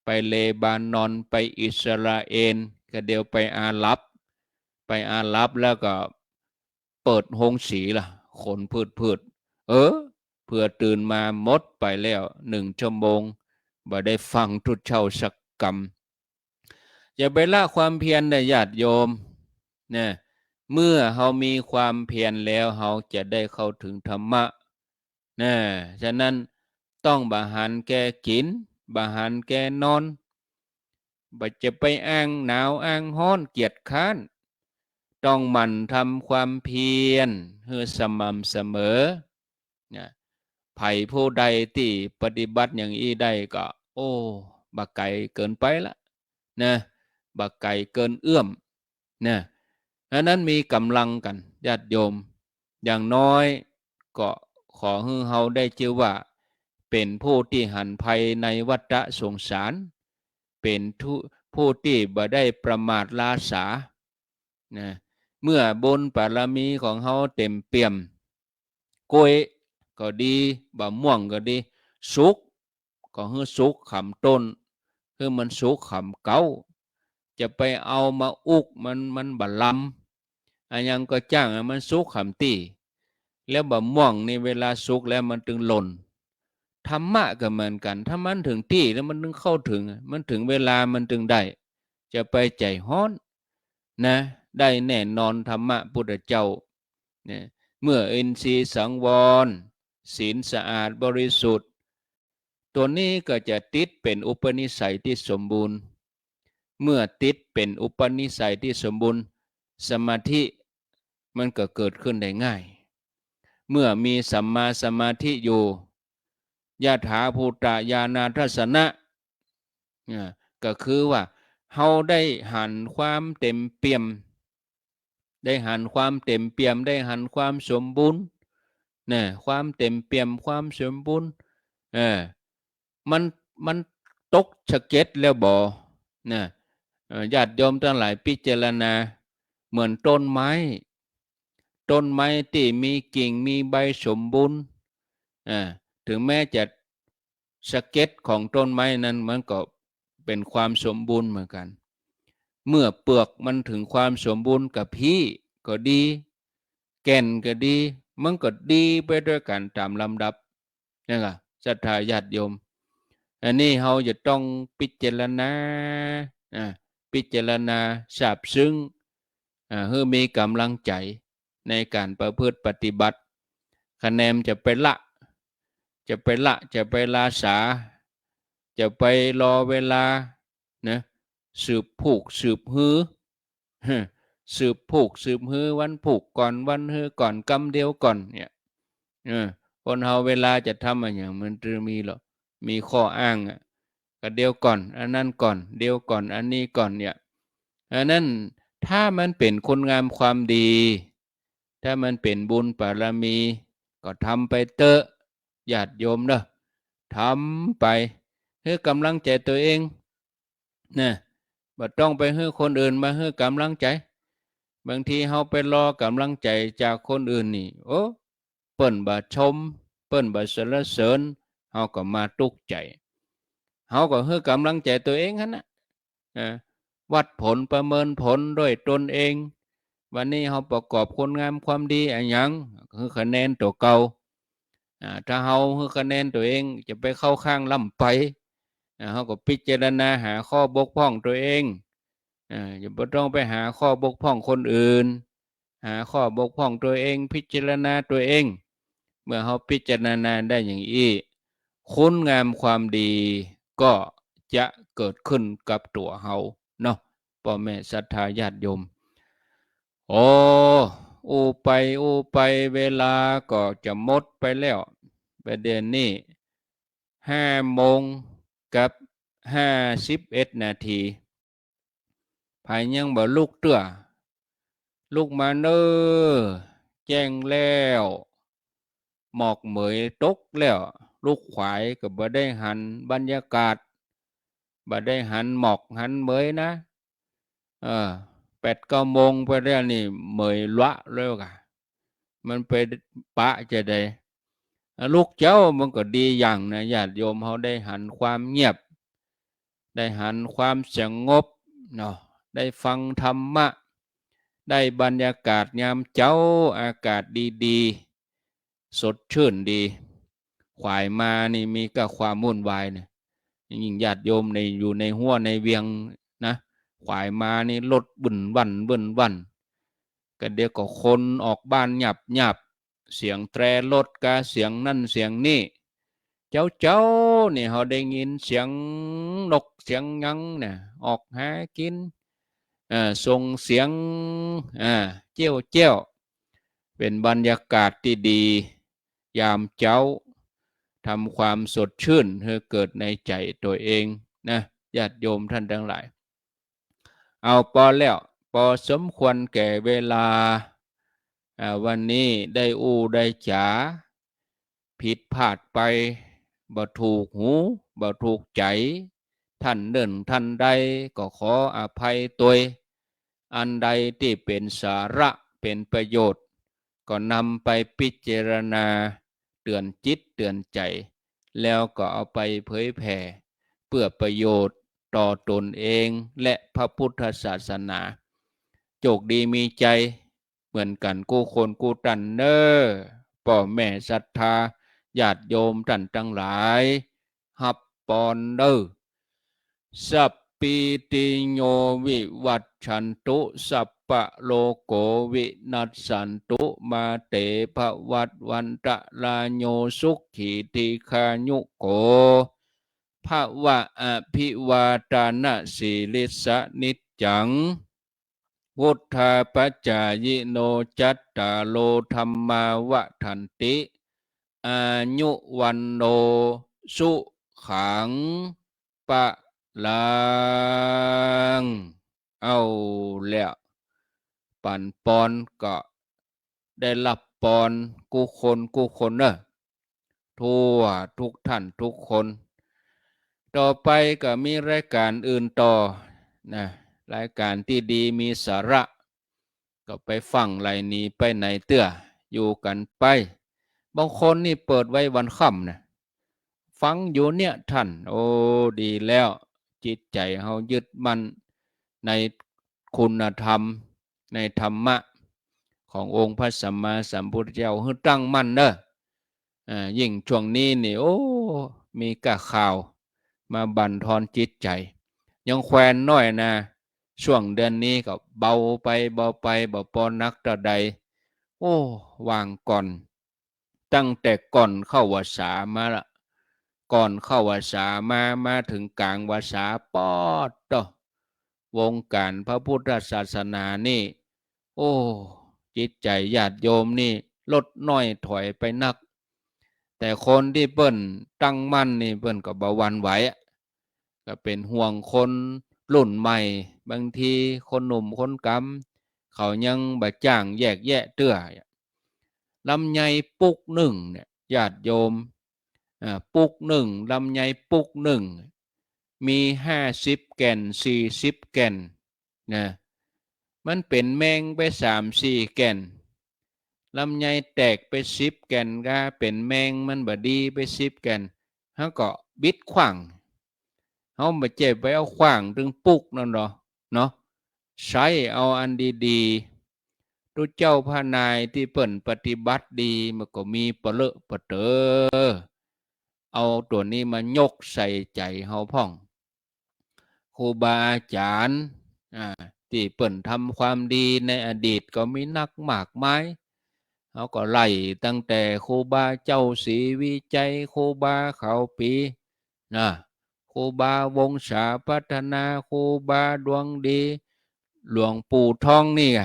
ไปเลบานอน ไปอิสราเอล ก็เดี๋ยวไปอาหรับ ไปอาหรับแล้วก็เปิดโฮงสีล่ะ ขนพืดๆ เออ เผื่อตื่นมาหมดไปแล้วหนึ่งชั่วโมง บ่ได้ฟังธรรมเจ้าสักกำ อย่าไปละความเพียรนะญาติโยม นะ เมื่อเฮามีความเพียรแล้ว เฮาจะได้เข้าเถิงธรรมะ นะ ฉะนั้นต้องบ่หันแก่กิ๋น บ่หันแก่นอน บ่จะไปอ้างหนาวอ้างฮ้อนเกียจคร้าน ต้องหมั่นทำความเพียรหื้อสม่ำเสมอ นะ ใผผู้ใดตี้ปฏิบัติอย่างอี้ได้ก็ โอ้ บ่ไก๋เกินไปละ นะ บ่ไก๋เกินเอื้อม นะ ฉะนั้นมีก๋ำลังกั๋นญาติโยม อย่างน้อยก็ขอหื้อเฮาได้จื้อว่า เป๋นผู้ตี้หันภัยในวัฏฏะสงสาร เป๋นผู้ ผู้ตี้บ่ได้ประมาทล้าสา นะ เมื่อบุญบารมีของเฮาเต๋มเปี่ยม กล้วยก็ดี บ่าม่วงก็ดี สุก ก็หื้อสุกขำต้น หื้อมันสุกขำเก๊า จะไปเอามาอุกมัน มันบ่ลำ อะหยังก็จ้าง มันสุกขำตี้ แล้วบ่าม่วงนี่เวลาสุกแล้วมันตึงหล่น ธรรมะก็เหมือนกั๋น ถ้ามันเถิงตี้แล้วมันตึงเข้าเถิง มันเถิงเวลามันตึงได้ จะไปใจ๋ฮ้อน นะ ได้แน่นอนธรรมะพุทธเจ้า เนี่ย เมื่ออินทรีย์สังวร ศีลสะอาดบริสุทธิ์ ตั๋วนี้ก็จะติดเป๋นอุปนิสัยตี้สมบูรณ์ เมื่อติดเป๋นอุปนิสัยตี้สมบูรณ์ สมาธิมันก็เกิดขึ้นได้ง่าย เมื่อมีสัมมาสมาธิอยู่ ยถาภูตญาณทัสสนะ อ่า ก็คือว่าเฮาได้หันความเต๋มเปี่ยม ได้หันความเต็มเปี่ยม ได้หันความสมบูรณ์ นะ ความเต็มเปี่ยม ความสมบูรณ์ เออ มัน มันตกสะเก็ดแล้วบ่ นะ เอ่อ ญาติโยมตังหลายพิจารณา เหมือนต้นไม้ ต้นไม้ตี้มีกิ่งมีใบสมบูรณ์ อ่า ถึงแม้จะสะเก็ดของต้นไม้นั้นมันก็เป๋นความสมบูรณ์เหมือนกั๋น เมื่อเปลือกมันถึงความสมบูรณ์ ก้าพี้ก็ดี แก่นก็ดี มันก็ดีไปตวยกั๋นต๋ามลำดับ นะ ศรัทธาญาติโยม อันนี้เฮาจะต้องพิจารณา อ่า พิจารณาซาบซึ้ง อ่า หื้อมีก๋ำลังใจ๋ในก๋านประพฤติปฏิบัติ คะแนนจะไปละ จะไปละ จะไปลาสา จะไปรอเวลา นะ สืบผูกสืบหื้อ สืบผูกสืบหื้อ วันผูกก่อน วันหื้อก่อน กำเดียวก่อน เนี่ย เออ คนเฮาเวลาจะทำอะหยังมันจะมีเหรอ มีข้ออ้างอะ กะเดี๋ยวก่อน อันนั้นก่อน เดี๋ยวก่อน อันนี้ก่อน เนี่ย อันนั้น ถ้ามันเป๋นคุณงามความดี ถ้ามันเป๋นบุญบารมี ก็ทำไปเต๊อะ ญาติโยมเนาะ ทำไป หื้อก๋ำลังใจ๋ตั๋วเอง นะ บ่ต้องไปหื้อคนอื่นมาหื้อก๋ำลังใจ๋ บางทีเฮาไปรอก๋ำลังใจ๋จากคนอื่นนี่ โอ้ เปิ้นบ่ชม เปิ้นบ่สรรเสริญ เฮาก็มาตุ๊กใจ๋ เฮาก็หื้อก๋ำลังใจ๋ตั๋วเองหั้นนะ เอ่อ วัดผลประเมินผลด้วยตนเอง วันนี้เฮาประกอบคุณงามความดีอะหยัง หื้อคะแนนตั๋วเก่า อ่า ถ้าเฮาหื้อคะแนนตั๋วเอง จะไปเข้าข้างล้ำไป อ่า เฮาก็พิจารณาหาข้อบกพร่องตั๋วเอง อ่า อย่าบ่ต้องไปหาข้อบกพร่องคนอื่น หาข้อบกพร่องตั๋วเอง พิจารณาตั๋วเอง เมื่อเฮาพิจารณาได้อย่างอี้ คุณงามความดีก็จะเกิดขึ้นกับตั๋วเฮาเนาะ ป้อแม่ศรัทธาญาติโยม โอ้ อู้ไปอู้ไป เวลาก็จะหมดไปแล้ว บ่าเดี่ยวนี้ห้าโมงกับห้าสิบเอ็ดนาที ใผยังบ่ลุกเตื้อ ลุกมาเน่อ แจ้งแล้ว หมอกเหมยตกแล้ว ลุกขวายก็บ่ได้หันบรรยากาศ บ่ได้หันหมอกหันเหมยนะ เออ แปดเก้าโมงไปแล้วนี่ เหมยละแล้วกะ มันไปปะจะใด ลุกเจ๊ามันก็ดีอย่างนะ ญาติโยมเฮาได้หันความเงียบ ได้หันความสงบเนาะ ได้ฟังธรรมะ ได้บรรยากาศยามเจ๊า อากาศดีๆ สดชื่นดี ขวายมานี่มีก้าความวุ่นวายเนี่ย ยิ่งญาติโยมใน อยู่ในหั้วในเวียงนะ ขวายมานี่รถบึ้นวั่นบึ้นวั่น กะเดี๋ยวก็คนออกบ้านหยับหยับ เสียงแตรรถกา เสียงนั่นเสียงนี่ เจ๊าๆ นี่เฮาได้ยินเสียงนกเสียงหยังเนี่ย ออกหากิน เอ่อ ส่งเสียง อ่า เจี๊ยวๆ เป๋นบรรยากาศตี้ดี ยามเจ๊า ทำความสดชื่นหื้อเกิดในใจ๋ตั๋วเองนะ ญาติโยมท่านตังหลาย เอาปอแล้ว ปอสมควรแก่เวลา อ่า วันนี้ได้อู้ได้จ๋า ผิดพลาดไป บ่ถูกหู บ่ถูกใจ๋ ท่านเนึ่นท่านใดก็ขออภัยตวย อันใดตี้เป๋นสาระเป๋นประโยชน์ ก็นำไปพิจารณาเตื๋อนจิตเตื๋อนใจ๋ แล้วก็เอาไปเผยแผ่เปื้อประโยชน์ต่อตนเองและพระพุทธศาสนา โจคดีมีใจ๋เหมือนกั๋นกู้คนกู้ต้านเน่อ ป้อแม่ศรัทธาญาติโยมต้านตังหลาย ฮับปอนเน่อ สัพพีติโยวิวัชชันตุ สัพพะโรโกวินัสสันตุ มาเตภวัตวันตะราโย สุขีทีฆายุโกภะวะ อภิวาทานะสีลิสสะนิจจัง วุฑฒาปะจายิโน จัตตาโรธัมมาวัฑฒันติ อายุวัณโณ สุขัง พะลัง เอาแล้ว ปั๋นปอนก็ได้ฮับปอนกู้คนกู้คนเน่อ ทั่วทุกท่านทุกคน ต่อไปก็มีรายก๋านอื่นต่อนะ รายก๋านตี้ดีมีสาระ ก็ไปฟัง ไล่หนีไปไหนเตื้อ อยู่กั๋นไป บางคนนี่เปิดไว้วันค่ำนะ ฟังอยู่เนี่ยท่าน โอ้ ดีแล้ว จิตใจ๋เฮายึดมั่นในคุณธรรม ในธรรมะขององค์พระสัมมาสัมพุทธเจ้า หื้อตั้งมั่นเน่อ อ่า ยิ่งช่วงนี้นี่ โอ้ มีก้าข่าวมาบั่นทอนจิตใจ๋ ยังแควนน้อยนะ ช่วงเดือนนี้ก็เบาไปเบาไป บ่ปอหนักเต้าใด โอ้ วางก่อน ตั้งแต่ก่อนเข้าพรรษามาละ ก่อนเข้าพรรษามา มาเถิงก๋างพรรษา ปอดโต้ วงก๋านพระพุทธศาสนานี่ โอ้ จิตใจ๋ญาติโยมนี่ลดน้อยถอยไปนัก แต่คนตี้เปิ้นตั้งมั่นนี่เปิ้นก็บ่หวั่นไหวอะ ก็เป๋นห่วงคนรุ่นใหม่ บางทีคนหนุ่มคนก๋ำ เขายังบ่จ้างแยกแยะเตื้อ ลำไยปุกนึ่งเนี่ย ญาติโยม อ่า ปุกนึ่ง ลำไยปุกนึ่ง มีห้าสิบแก่น สี่สิบแก่น นะ มันเป๋นแมงไปสามสี่แก่น ลำไยแตกไปสิบแก่น ก็เป๋นแมงมันบ่ดีไปสิบแก่น เฮาก็บิดขว้าง เฮาบ่ใจ้ไปเอาขว้างตึงปุกนั่นดอกเนาะ ใส้เอาอันดีๆ ตุ๊เจ้าพระนายตี้เปิ้นปฏิบัติดี มันก็มีปะเลอะปะเต๋อ เอาตั๋วนี้มายกใส่ใจ๋เฮาพ่อง ครูบาอาจ๋ารย์ อ่า ตี้เปิ้นทำความดีในอดีตก็มีนักมากมาย เฮาก็ไล่ตั้งแต่ครูบาเจ้าศรีวิชัย ครูบาขาวปี นะ ครูบาวงศาพัฒนา ครูบาดวงดี หลวงปู่ทองนี่ไง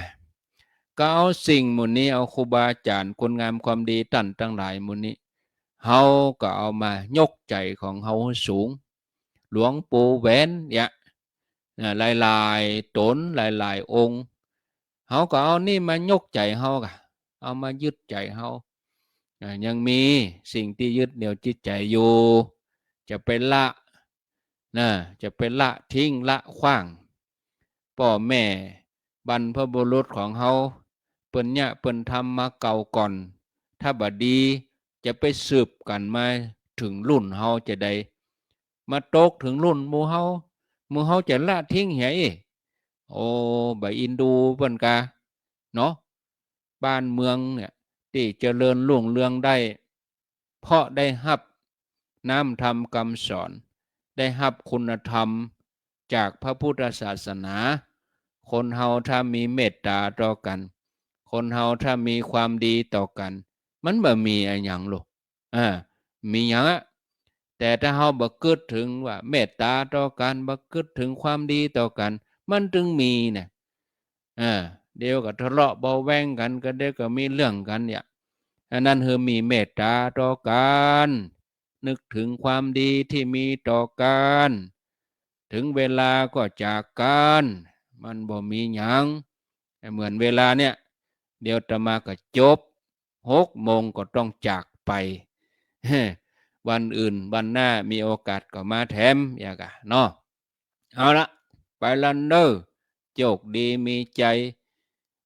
ก็เอาสิ่งหมู่นี้ เอาครูบาอาจ๋ารย์คุณงามความดีต้านตังหลายหมู่นี้ เฮาก็เอามายกใจ๋ของเฮาหื้อสูง หลวงปู่แหวนเนี่ย นะ หลายๆ ต๋น หลายๆ องค์ เฮาก็เอานี่มายกใจ๋เฮาก่ะ เอามายึดใจ๋เฮา อ่า ยังมีสิ่งตี้ยึดเหนี่ยวจิตใจ๋อยู่ จะไปละ นะ จะไปละทิ้งละขว้าง ป้อแม่บรรพบุรุษของเฮา เปิ้นเยียะเปิ้นทำมาเก่าก่อน ถ้าบ่ดี จะไปสืบกั๋นมาเถิงรุ่นเฮาจาใด มาตกเถิงรุ่นหมู่เฮา หมู่เฮาจะละทิ้งเหียอี้ โอ้ บ่อินดูเปิ้นกา เนาะ บ้านเมืองเนี่ย ตี้เจริญรุ่งเรืองได้ เพราะได้ฮับน้ำธรรมกำสอน ได้ฮับคุณธรรมจากพระพุทธศาสนา คนเฮาถ้ามีเมตต๋าต่อกั๋น คนเฮาถ้ามีความดีต่อกั๋น มันบ่มีอะหยังลูก อ่า มีหยังอะ แต่ถ้าเฮาบ่กึ๊ดเถิงว่าเมตต๋าต่อกั๋น บ่กึ๊ดเถิงความดีต่อกั๋น มันตึงมีเนี่ย อ่า เดี๋ยวก็ทะเลาะเบาะแว้งกั๋น ก็เดี๋ยวก็มีเรื่องกั๋นเนี่ย อันนั้นคือมีเมตต๋าต่อกั๋น นึกเถิงความดีตี้มีต่อกั๋น เถิงเวลาก็จากกั๋น มันบ่มีหยัง เหมือนเวลาเนี่ย เดี๋ยวอาตมาก็จบ หกโมงก็ต้องจากไป วันอื่นวันหน้ามีโอกาสก็มาแถม อย่างกะเนาะ เอาละ ไปละเน่อ โจคดีมีใจ๋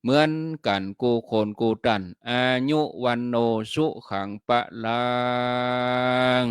เหมือนกั๋นกู้คนกู้ต้าน อายุ วัณโณ สุขัง พลัง